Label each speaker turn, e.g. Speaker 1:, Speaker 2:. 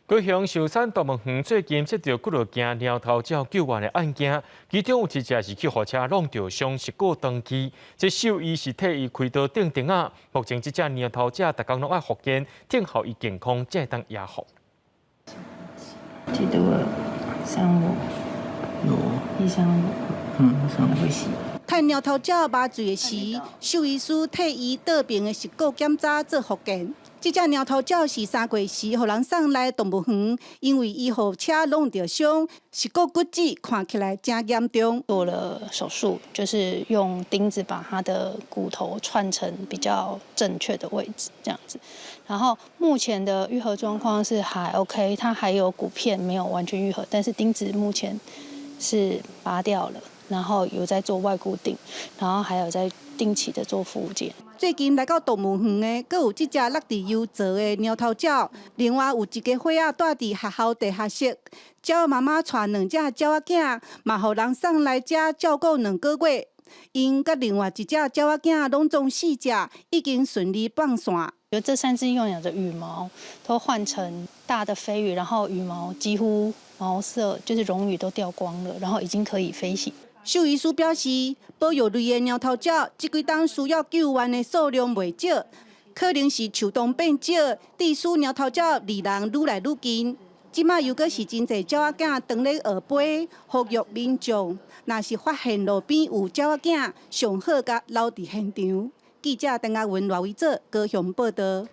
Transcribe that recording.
Speaker 1: 高雄壽山動物園最近接著幾落件貓頭鳥救援的案件，其中有一隻是去予車挵著傷，石膏斷去，這獸醫是替伊開刀釘釘仔。目前這隻貓頭鳥逐工攏愛復健，等候伊健康才會當野放。
Speaker 2: 記得我三五，
Speaker 3: 有，
Speaker 2: 一三五，
Speaker 3: 三五
Speaker 2: 會死。
Speaker 4: 趁貓頭鳥麻醉的時，獸醫師替伊倒爿的石膏檢查做復健。這隻貓頭鳥是3月時予人送來動物園，因為伊予車挵著傷，石膏骨折，看起來誠嚴重。
Speaker 5: 做了手術，就是用釘子把它的骨頭串成比較正確的位置，這樣子。然後目前的愈合狀況是還 OK，它還有骨片沒有完全愈合，但是釘子目前是拔掉了，然後有在做外固定，然後還有在定期的做復健。
Speaker 4: 最近來到動物園的，閣有這隻落佇油槽的貓頭鳥，另外有一家伙仔蹛佇學校地下室，鳥媽媽帶兩隻鳥仔囝，嘛予人送來遮照顧2個月。𪜶佮另外一隻鳥仔囝攏總四隻，已經順利放線。
Speaker 5: 就這三隻幼鳥的羽毛都換成大的飛羽，然後羽毛幾乎毛色就是絨羽都掉光了，然後已經可以飛行。
Speaker 4: 獸醫師表示，保育類的貓頭鳥這幾冬需要救援的數量袂少，可能是樹洞變少，致使貓頭鳥離人愈來愈近。這馬猶閣是真濟鳥仔囝當咧學飛，呼籲民眾，若是發現路邊有鳥仔囝，上好共留佇現場。記者鄧亞文、賴維哲高雄報道。